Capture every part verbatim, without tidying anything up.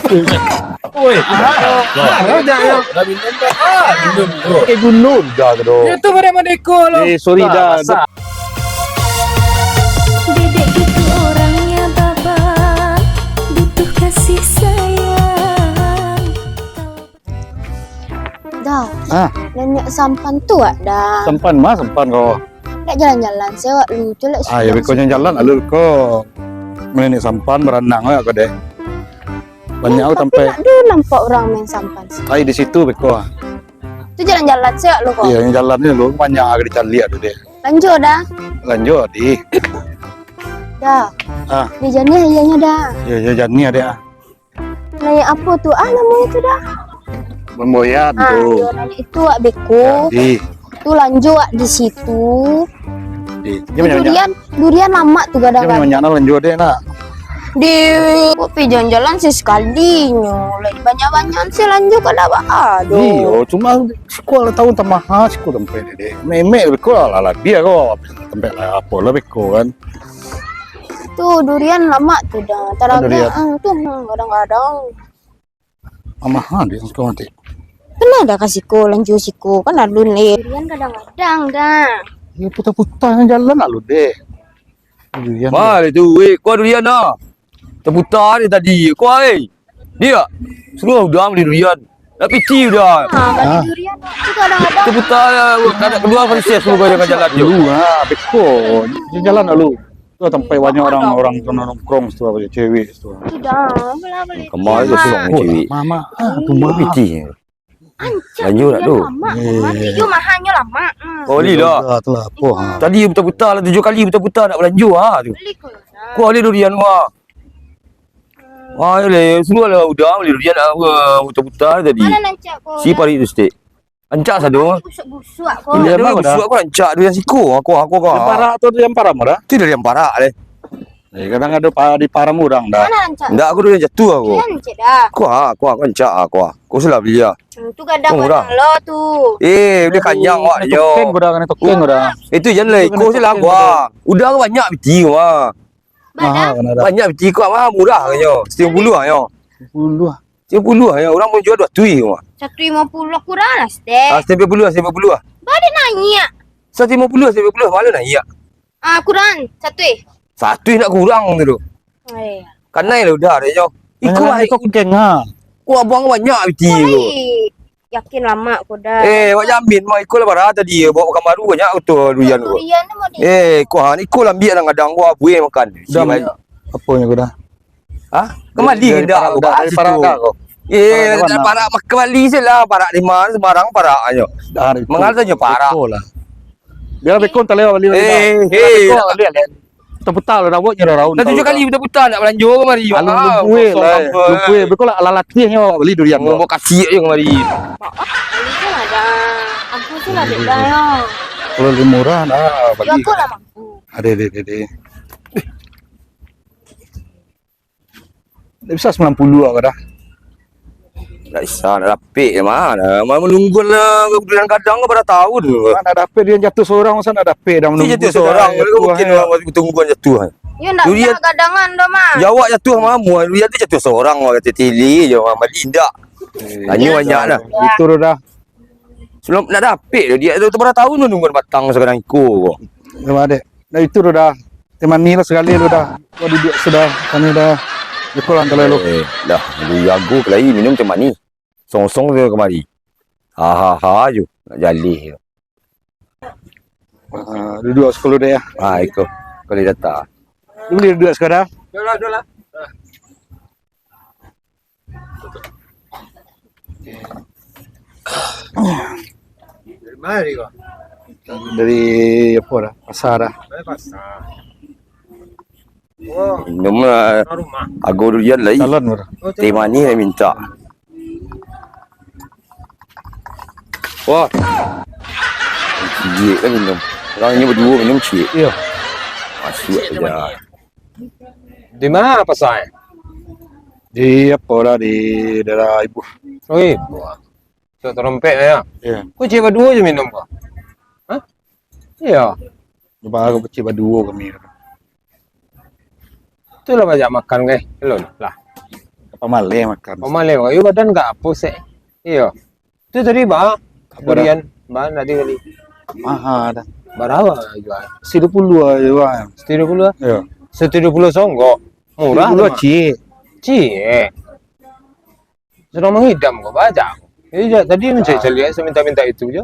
Oi, ah, ah, dah, dah minum dah. Ah, minum, bro. Pakai gunung dah tu, doh. Ya, tu pada mandeko lo. Eh, sorry dah. Dedek gitu orangnya, Baba, butuh kasih sayang. Dah. Ah. Niniak sampan tu, Wak, dah. Sampan mah, sampan ko. Nak jalan-jalan se, Wak, lu tu, lek. Ah, ya, beko jalan-jalan, lalu ko. Niniak sampan, baranang, Wak, ko deh. Banyak, Wak, tapi tampai. Nak ado nampak urang main sampan se. Ai, di situ beko. Tu jalan-jalan se, Wak, lu ko. Iya, yang jalan ni lu, banyak agak dicaliak tu deh. Lanjut dah. Lanjut, di. Dah. Ah. Di janiah iyanyo dah. Ya, ya, janiah deh, ah. Naiak apo tu? Ah, namonyo tu dah. Bamboyan tu. Ah, iyo, naiak itu, Wak, beko. Jadi. Tu lanjut, Wak, di situ. Di. Durian, durian lamak tu gadang. Banyak-banyak nak lanjut deh, nak. Di, kok pi jalan-jalan sakalinyo. Lai banyak-banyak se lanjut ka dak baa doh. Iyo, cuma siko lah tahu tamaha siko tampek deh. Memek beko lah, lah dia ko. Tampek lah apo lah beko kan. Tu durian lamak tu dah. Taragak, durian. Ah, tu, hmm, gadang-gadang. Maha dek siko mati. Pernah dah ka siko, lanjua siko, kan alun leh. Durian gadang-gadang dah. Ya, puta-puta nan jalan alun deh. Durian. Mah tu, weh, kau durian dah. Taputa ni tadi. Kau, eh. Dia. Suruh udah beli durian. Dah piti udah. Ha, beli durian tu kadang-kadang. Taputa lah, tak ada kedua Francis lu kau jangan jalan tu. Lu ha, beko. Jalan lalu. Tu sampai banyak orang-orang tu nongkrong situ, cewek situ. Sudah, apalah boleh. Kemari tu sorang cewek. Mama, ah, tu mah. Piti. Ancak. Lanjut tak tu? Mama, mama, tujuh mahanyo lama. Hmm. Oh, beli lah. Dah tu lah, apa, ha. Tadi putar-putar lah, tujuh kali putar-putar nak belanja, ha, tu. Beli kau lah. Kau ada durian, wah. Wah, ya leh, suruh lah udah beli durian, ah, putar-putar tadi. Mana nancak kau? Si parit tu, stik. Rancak sado. Busuk-busuk ko. Indak ado lah, busuk ko rancak tu yang siko. Aku, aku, aku. Yang parak tu, yang parak murah? Tu dari yang parak deh. Eh, kadang ado pa-, di param urang dah. Mana rancak? Indak, aku tu yang jatuah aku. Iya, rancak dah. Aku, ah, aku, aku rancak, aku, ah. Aku sudah beli ah. Hmm, tu gadang murah. Lo tu. Eh, dia kanyang awak nyo. Tokeng ko dah, kena tokeng ko dah. Itu jan lah, iko se lah gua. Udah banyak biti gua. Mahal kan dah. Banyak biti ko mah murah nyo. Satu puluh ah nyo. Sepuluh. Tigo puluah, ya, urang manjua duo ratuih mah. Satu limo puluah kurang lah, Stek. Ah, satu limo puluah, satu limo puluah. Balik naiak. Satu limo puluah, satu limo puluah, malah naiak. Ah, kurang, satu eh. Satu nak kurang tu tu. Oh, iya. Kanai lah udah, deh, nyo. Iko banyak lah, iko keng, ha. Ko abang banyak biti ko. Yakin lamak ko dah. Eh, awak jamin mah, iko lah barah tadi, bawa pekan baru banyak tu durian ko. Durian tu mau di- Eh, ko ha, iko lah ambiak kadang-kadang ko abuih makan. Dah, apo nyo ko dah? Hah? Kembali dari, dari parak, dari parak dah ko. Eh, dari parak kembali se lah. Parak di ma, sembarang parak nyo. Mangal tanyo parak. Beko lah. Biar beko talewat bali. Eh, eh. Taputa lah, nak buek nyo raun. Dah tujuah kali taputa nak balanjo kamari. Alun lumpuih lah. Lumpuih. Beko lah, alah latih nyo bali durian. Ngomong kasih je kamari. Bali tu ada. Aku tu lah dek dah yo. Kalau lebih murah nah bali. Yo, aku lah mampu. Ade, ade, ade, ade. Ndak bisa sambilan puluah ko dah. Ndak bisa, ndak dapek mah. Mah manunggu lah, durian gadang ko bara taun. Ndak dapek, durian jatuah sorang, masa ndak dapek dah manunggu. Jatuah sorang, mungkin tungguan jatuah. Yo ndak bisa gadangan doh mah. Yo awak jatuah mah, durian tu jatuah sorang, awak kata tili je mah, bali indak. Tanyo banyak dah. Itu dah. Sebelum ndak dapek tu, dia tu bara taun tu nunggu batang sagadang iko ko. Nama dek? Dah itu tu dah. Teh manih lah sakali tu dah. Kau duduak sudah, kami dah. Beko lah kalau elok. Eh, dah, lu jago ke lain minum teh manih. Song-song tu kamari. Ha, ha, ha, ju. Nak jaleh. Ah, duduak sakali dek ya. Ha, iko. Kalau datang. Boleh duduak sakali dah. Dah lah, dah lah. Dari mana tadi kau? Dari apo dah? Pasar dah. Dari pasar. Oh. Minum lah. Rumah. Ago durian lai. Calon baru. Oh, teh manih lah minta. Wah. Ciek lah minum. Orang ni baduo minum ciek. Iyo. Masuk aja. Di ma pasar? Di apo lah, di daerah Ibuah. Oh, Ibuah. Tok Tarompek lah, yo? Iyo. Ko ciek baduo se minum ko? Hah? Iyo. Baru ciek baduo kami. Tu lah banyak makan, guys. Alun lah. Pamaleh makan. Pamaleh, yo badan gak apo sek. Iyo. Tu tadi ba, durian, ba, tadi bali. Maha dah. Barapo jua? Satu puluah jua. Satu puluah? Iyo. Satu puluah songgok. Murah tu, Mak. Ciek. Ciek. Sudah mangidam ko, ba. Jadi, tadi mancari-cari, minta-minta itu jo.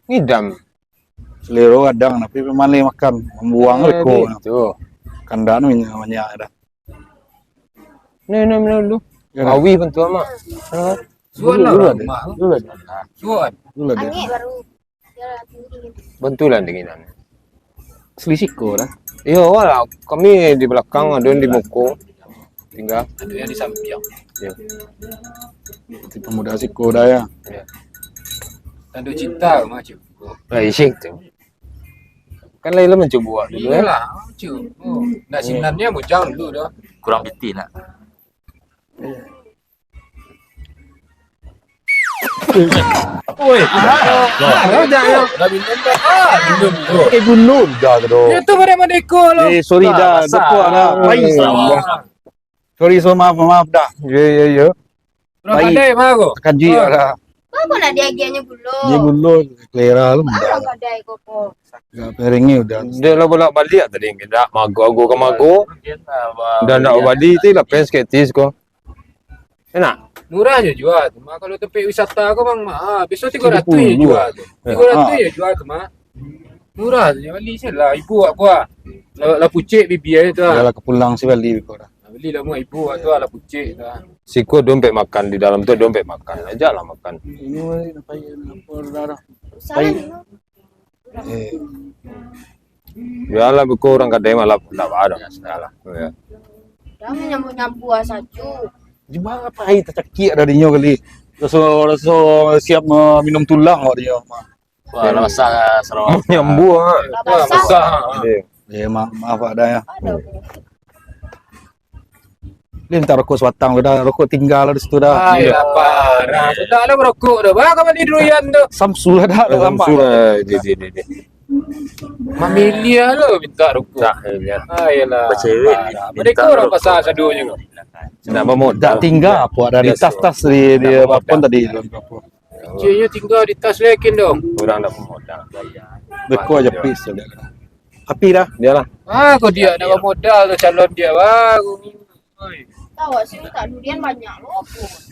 Ngidam. Selero gadang, tapi pamaleh makan, mambuang. Eh, beko. Gitu. Kandak tu banyak, banyak dah. Ni, ni, ni dulu. Yo, dah. Awi bantu amak. Ha? Suan lah, dulu, dulu, Mak. Dulu, dulu. Suan. Dulu, dulu. Angek baru. Bantulah dinginan. Asli siko dah. Iyo, awak lah. Kami di balakang, ado yang di muko. Tingga. Ado yang di sampiang. Iyo. Itu pemuda siko dah, yo. Iyo. Tando cinta, Mak, cik. Lah, isik tu. Kan lain lah mancubo dulu, eh. Iyolah, mancubo. Nak sinannyo bujang dulu dah. Kurang pitih nak. Oi, ah, ah, dah, dah. Dah minum dah. Ah, minum, bro. Eh, gunung dah tu, doh. Yo tu pada madeko lo. Eh, sorry dah, basah. Dah. Pai. Salah. Sorry, so maaf, maaf dah. Yo, yo, yo. Urang pandai mah ko. Takan juik dah. Mangko nak diagiahnyo gulo? Dia gulo, selera lu. Urang pandai ko, ko. Gak piringnyo udah. Dia lah bolak-balik tadi, dak mago-mago ka mago. Dah nak bali tu lah, fans ketis ko. Enak? Murah je jua tu, Mak. Kalau tampek wisata ko, Bang, Mak, ah, biaso tigo ratuih je jua tu. Tigo ratuih je jua tu, Mak. Murah tu, bali se lah, ibu awak ko, ah. Lah, lah pucek bibia tu, ah. Dah lah ka pulang se bali ko dah. Bali lah, Mak, ibu awak tu, ah, lah pucek tu, ah. Siko dompet makan, di dalam tu dompet makan. Ajaklah makan. Ini, apa, apa dah, dah. Salah. Eh. Bialah, beko urang kadai malah ndak ba-, ndak salah. Yo. Dah manyambuah-nyambuah sajo. Jumah apo ai tacakiak dah dinyo kali. Raso, raso siap ma-, minum tulang awak dinyo. Wah, lah basah, Sarawak. Nyambuah. Lah basah. Basah. Yo. Eh, ma-, maaf, Pak, dah, yo. Aduh. Dia minta rokok sebatang tu dah, rokok tingga lah di situ dah. Ah, iyo, parah. Sudah lah merokok tu. Baa ka bali durian tu? Samsul lah dah, dah lambat. Samsul lah, dia, dia, dia, dia. Mamiliah lo minta rokok. Tak, iyo. Ah, iyolah. Bacewek, parah. Mereka minta orang rokok. Pasar sadonyo. Nak bamodal. Tak tingga apo ado di tas-tas di, di apo tadi tu. Kecilnyo tingga di tas lekin dong. Urang dak bamodal. Beko aja pis. Api dah. Iyolah. Ah, kau dia nak bamodal tu calon dia baru. Oi. Tahu sih, tak durian banyak lo.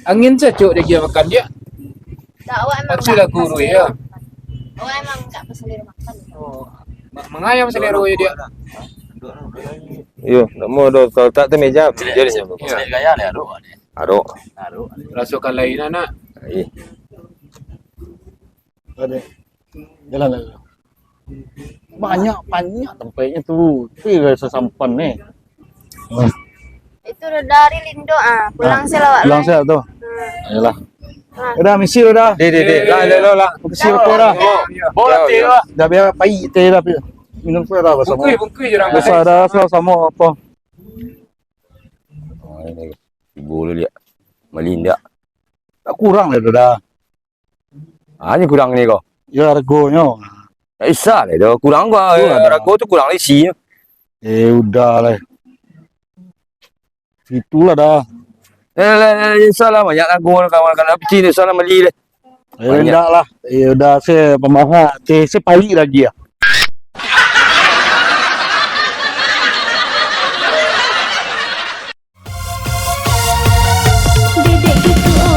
Angin sacok dia makan dia. Tak, awak emang. Maksud tak aku Rui, ya. Awak emang tak berselera makan. Oh. Ma-, mangayam selera dia. Iyo, nak mau do, kalau tak tu meja, meja dia. Iyo. Gaya dia, aduh. Arok. Arok. Raso kalai nak, nak. Ih. Ada. Jalan lah. Banyak, banyak tampeknyo tu. Tapi raso sampan ni. Itu udah dari Lindo, ah. Pulang se lah, awak pulang se tu. Hmm. Yalah. Ah. Udah, misi udah. Deh, deh, deh. Lah, lah, lah, lah. Misi rokok dah. Bawa teh lah. Dah biar pai teh dah, pi. Minum kuah dah, sama. Bungkus, bungkus je orang. Biasa dah, sama, sama apa. Oh, ini. Ibu lu lihat. Melindak. Tak kurang lah tu dah. Ah, ni kurang ni ko. Yo, hargonyo. Tak bisa lah tu. Kurang ko. Kurang dah. Hargo tu kurang isi. Eh, udah lah. Itulah dah. Eh, lah, lah, insya Allah banyak hargo kawan-kawan. Tapi insya Allah beli deh. Eh, banyak. Indak lah. Eh, udah, saya pemaham. Saya, saya pahit lagi ya. Dedek gitu